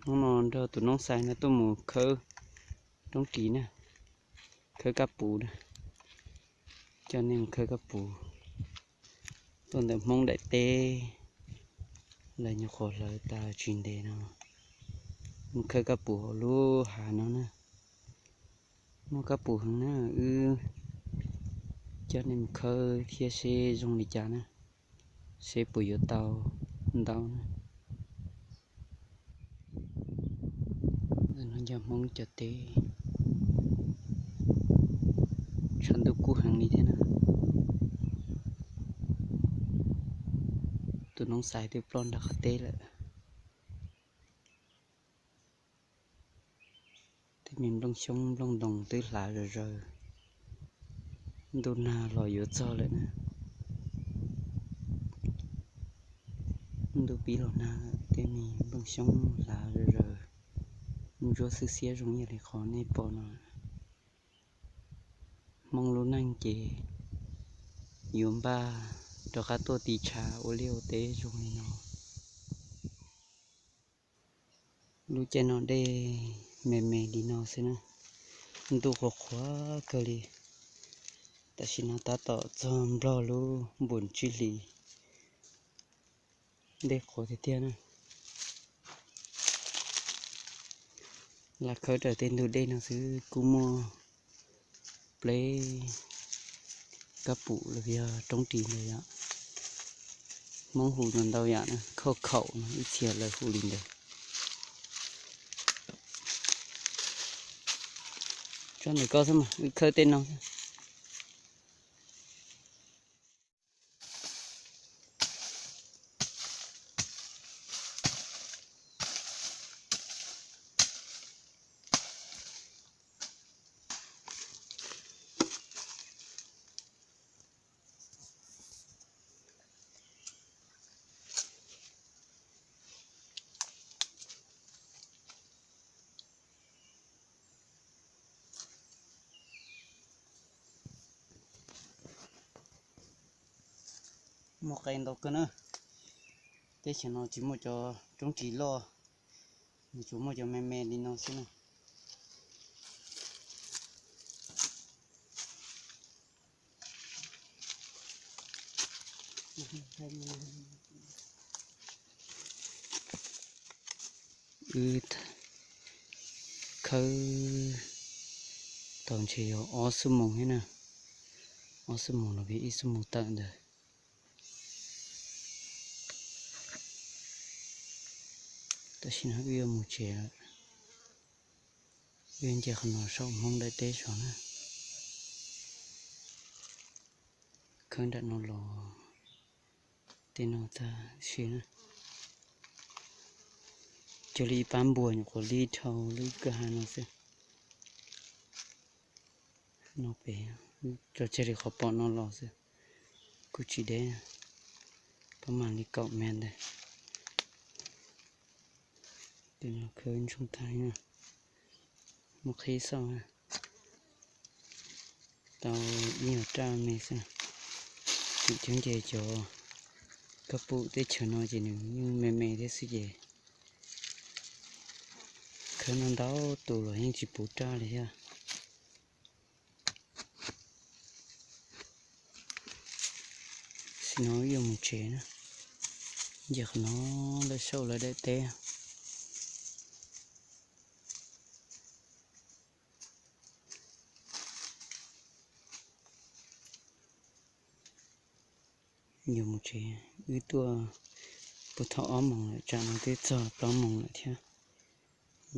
Hnub no nrog tus noob xais no tuaj mus khawb roob ris na, khawb kab puv na, coj nej mus khawb kab puv tuaj ntawm Hmoob daim teb, lawv nyuam qhuav hlawv tas tsis ntev no, mus khawb kab puv hauv lub hav no na. Muaj kab puv heev na, wb coj nej mus khawb thiab seb zoo li cas na, seb puas yuav tau ntau na. No yog Hmoob cov teb, tshav ntuj kub heev li thiab na. Tus noob xais twb ploj nram qab teb lawm. Tej me nplooj xyoob nplooj ntoos twb hlav zom zaws, ntuj nag los yuav txog lawm na. Ntuj pib los nag, tej me nplooj xyoob hlav zom zaws, ntsuab xwb xiab zoo ib yam li qhov nej pom no. Hmoob lub neej ces yuav npaj rov qab tuaj tiv tshav ua liaj ua teb zoo li no. Lub caij no dej me me li no xwb na, ntuj qhuav qhuav kawg li. Tam sim no tab tom txog Nplog lub npuas tsib hlis, dej qhuav tiag tiag na. Lam khawb raws tej ntug dej no xwb kuj muaj pleb kab pum los yog roob ris ntawd yom. Hmoob hu ntau ntau yam na, khauj khaum no ib txhia lawv hu li ntawd. Tsob ntawm koj xwb mas wb khawb tej no xwb. Muaj qe ntau kawg na. Teb chaws no tsis muaj cov roob ris loj, nws tsuas muaj cov me me li no xwb na. Wb khawb tau ntshe yog ob xuab moos thiab na, ob xuab moos los yog ib xuab moos tawm ntawd. Tam sim no wb yuav mus tsev lawm. Wb nce qhov no saum Hmoob daim teb saud na. Khawb nram no los tej no tag sim na. Cuag li ib pab npua nyuam qhuav li dhau lub kwj ha no xwb. No pem, tso tseg li qhov pom no los xwb, kuj tsis deb, pab mam li kaum mev ntawd. Tej no khawb ntsoog tag li na, muaj qhib xauj tau ib nyuag raj me xwb. Tseem ceeb ces cov kab pum teb chaws no ces nws yeej me me thiab xwb ces khawb ntau ntau tus los yeej tsis puv raj li thiab. Sim no wb yuav mus tsev na, nce qhov no lawm saum lawv daim teb. Yuav mus tsev, wb tuaj puag thaum ob moos lawm, tsam no twb txog plaub moos lawm thiab.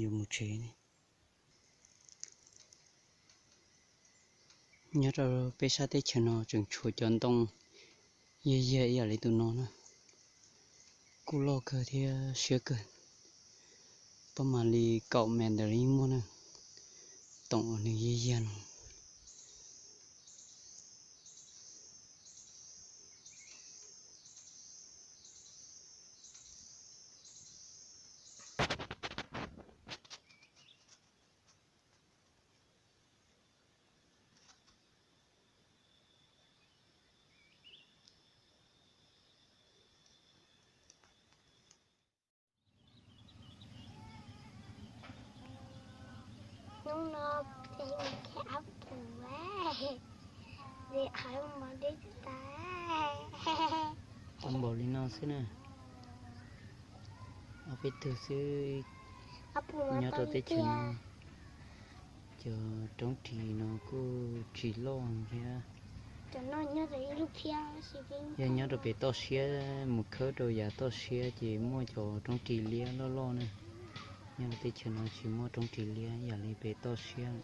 Yuav mus tsev. Nyob rau peb sab teb chaws no tseem tshuav cov ntoo yag yag ib yam li tus no na, kuj loj kawg thiab siab kawg. Pab mam li kaum mev ntawd yeej muaj na, toom uas nws yag yag no. Tau npaum li no xwb na. Ob peb tug xwb nyob rau teb chaws no. Cov roob ris no kuj tsis loj thiab. Yog nyob rau pem toj siab mus khawb rau yav toj siab ces muaj cov roob ris liab loj loj na. Nyob rau teb chaws no tsis muaj roob ris liab yam li pem toj siab.